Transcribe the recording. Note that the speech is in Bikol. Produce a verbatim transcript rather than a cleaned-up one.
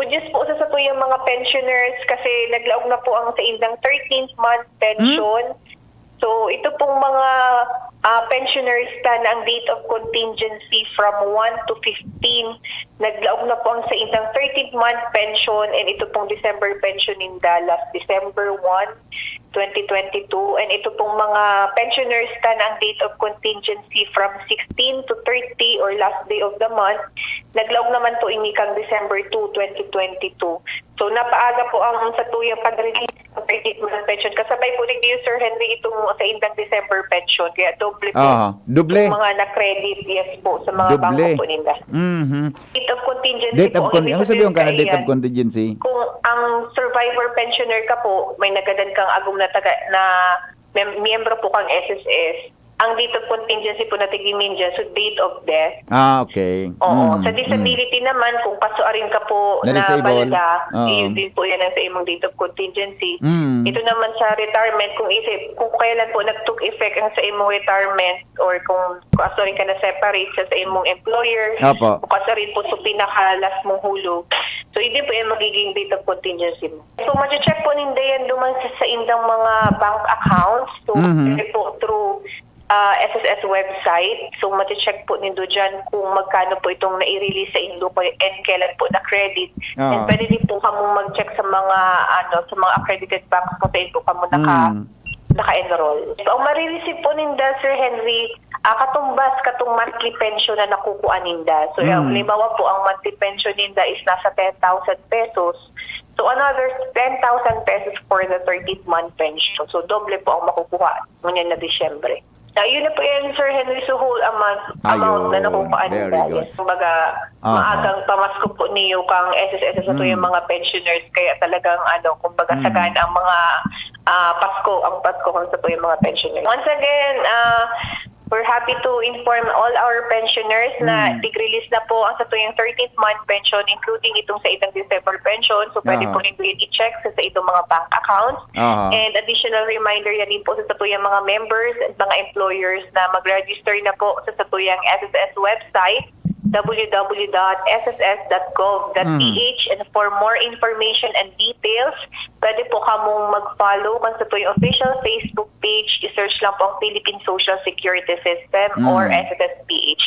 Just po sa satuyang mga pensioners kasi naglaog na po ang sa indang thirteenth month pension. So ito pong mga ah, pensioners ta na ang date of contingency from one to fifteen, naglaog na po ang sa indang thirteenth month pension and ito pong December pension ninda last December one, twenty twenty-two. And ito pong mga pensioners ta na ang date of contingency from sixteen to thirty or last day of the month, naglaog naman po ini kang December two, twenty twenty-two. So napaaga po ang satuyang pag-release ng thirteenth month pension. Kasabay po ni Sir Henry itong sa indang December pension. Kaya doble po Ah, doble. Yung mga na-credit, yes po, sa mga Doble. bangko po ninda. Mhm. Date of contingency Date po, of ang con- ibig ano sabihin ka na sabihin date of yan, contingency? Kung ang survivor pensioner ka po, may nagadan kang agom na taga na mem- miyembro po kang S S S, ang date of contingency po na tigimindya, so date of death. Ah, okay. Oo. Mm, Sa mm. disability naman, kung kasuarin ka po Na na disabled. balda, Oo. yun din po yan ang sa imong date of contingency. Mm. Ito naman sa retirement, kung isip, kung kailan po nag-took effect ang sa imong retirement or kung kasuarin ka na separate sa, sa imong employer, Apo. kung kasuarin po sa pinaka-last mong hulog. So, hindi po yan magiging date of contingency mo. So, ma-check po ninda yan duman sa, sa indang mga bank accounts. So, Mhm. pwede po through ah, S S S website. So, ma-check po nindo dyan kung magkano po itong nai-release sa indo ko and kailan po na-credit. Ah. And pwede din po kamo mag-check sa mga ano, sa mga accredited banks kung saan po kamo naka, Mm. naka-enroll. So, ang marireceive po ninda, Sir Henry, ah, katumbas katong monthly pension na nakukuha ninda. So, Mm. halimbawa po, ang monthly pension ninda is nasa ten thousand pesos. So, another ten thousand pesos for the thirteenth month pension. So, doble po ang makukuha ngunyan na Disyembre. So, yun na po yan, Sir Henry. So, whole amount, amount na Ayun, nakukuha very ninda. good. Kumbaga, Aha. maagang pamasko po niyo kang S S S sa Mm. yung mga pensioners. Kaya talagang, ano, kumbaga, Mm. sagana ang mga ah, Pasko, ang Pasko kang sa yung mga pensioners. Once again, ah, we're happy to inform all our pensioners na Mm. tig-release na po ang sa tuyang thirteenth month pension, including itong sa itong December pension. So, pwede Aha. po ninyo yun i-check sa, sa itong mga bank accounts. Aha. And additional reminder yan din po sa satuyang mga members at mga employers na mag-register na po sa satuyang S S S website, w w w dot s s s dot gov dot p h. And for more information and details, pwede po kamong mag-follow kan satuyang official Facebook page. I-search lang po ang Philippine Social Security System Mm. or S S S P H.